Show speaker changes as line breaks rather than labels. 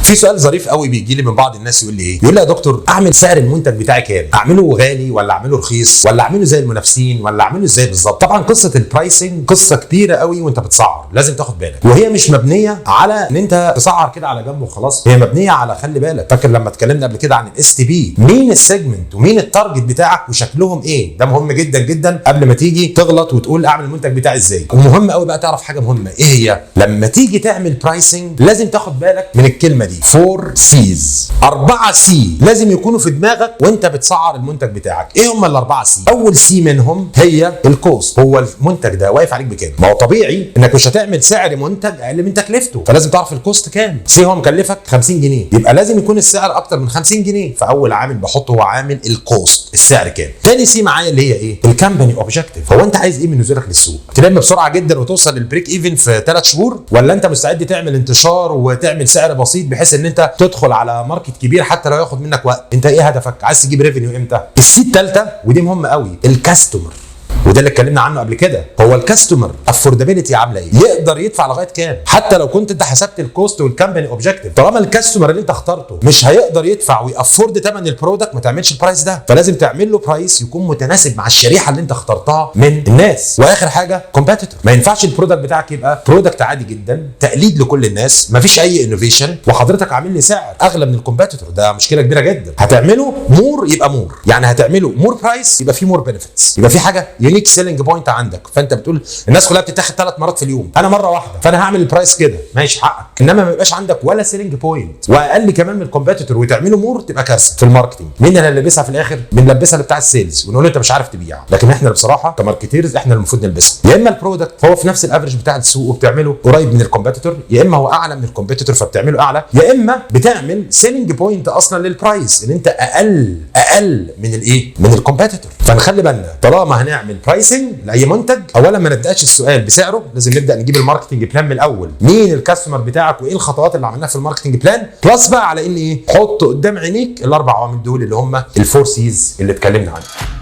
في سؤال ظريف قوي بيجي لي من بعض الناس، يقول لي ايه؟ يقول لي: يا دكتور، اعمل سعر المنتج بتاعي كام؟ اعمله غالي ولا اعمله رخيص ولا اعمله زي المنافسين ولا اعمله ازاي بالظبط؟ طبعا قصة ال pricing قصة كبيرة قوي، وانت بتسعر لازم تاخد بالك، وهي مش مبنية على ان انت تسعر كده على جنب وخلاص. هي مبنية على، خلي بالك، فاكر لما اتكلمنا قبل كده عن ال STP؟ مين ال segment ومين ال target بتاعك وشكلهم ايه؟ ده مهم جدا جدا قبل ما تيجي تغلط وتقول اعمل المنتج بتاعي ازاي. ومهم قوي بقى تعرف حاجة مهمه، ايه هي؟ لما تيجي تعمل pricing لازم تاخد بالك من الكلمة دي، 4 C's، 4 C لازم يكونوا في دماغك وانت بتسعر المنتج بتاعك. ايه هم الاربعة C؟ اول C منهم هي ال cost. هو المنتج ده واقف عليك بكام؟ ما هو طبيعي انك مش هتعمل سعر منتج اقل من تكلفته، فلازم تعرف ال cost كام. say هو مكلفك 50 جنيه، يبقى لازم يكون السعر اكتر من 50 جنيه. فاول عامل بحطه هو عامل ال cost، السعر كام. تاني C معايا اللي هي ايه؟ ال company objective. هو انت عايز ايه من نزولك للسوق؟ تلم بسرعة جدا وتوصل لل break even في 3 شهور، ولا انت مستعد تعمل انتشار وتعمل سعر بسيط بحيث ان انت تدخل على market كبير حتى لو ياخد منك وقت؟ انت ايه هدفك؟ عايز تجيب revenue امتى؟ ال C الثالثه، ودي مهمة قوي، ال customer، وده اللي اتكلمنا عنه قبل كده. هو ال customer affordability عامله ايه؟ يقدر يدفع لغاية كام؟ حتى لو كنت انت حسبت ال cost وال company objective، طالما ال customer اللي انت اخترته مش هيقدر يدفع وي afford ثمن ال product، ما تعملش ال price ده. فلازم تعمل له price يكون متناسب مع الشريحة اللي انت اخترتها من الناس. واخر حاجة competitor. ما ينفعش ال product بتاعك يبقى product عادي جدا، تقليد لكل الناس، ما فيش اي innovation، وحضرتك عامل لي سعر اغلى من ال competitor. ده مشكلة كبيرة جدا. هتعمله more يبقى more، يعني هتعمله more price يبقى في more benefits، يبقى في حاجة unique selling point عندك. فانت بتقول الناس كلها بتتاخد 3 مرات في اليوم، انا مرة واحده، فانا هعمل ال price كده. ماشي، حقك. انما ما يبقاش عندك ولا selling point واقل كمان من ال competitor وتعمله more، تبقى كارثة في ال marketing. مين اللي هنلبسها في الاخر؟ بنلبسها لبتاع ال sales ونقول له انت مش عارف تبيع. لكن احنا بصراحة ك marketers احنا المفروض نلبسها. يا اما ال product هو في نفس ال average بتاع السوق وبتعمله قريب من ال competitor، يا اما هو اعلى من ال competitor فبتعمله اعلى، يا اما بتعمل selling point اصلا لل price ان انت اقل اقل من الايه؟ من ال competitor. فنخلي بالنا، طالما هنعمل pricing لاي منتج، اولا ما نبداش السؤال بسعره، لازم نبدا نجيب ال marketing plan من الاول، مين ال customer بتاعك وايه الخطوات اللي عملناها في ال marketing plan. plus بقى على ان ايه؟ حط قدام عينيك الاربع عوامل دول اللي هم ال four C's اللي اتكلمنا عنهم.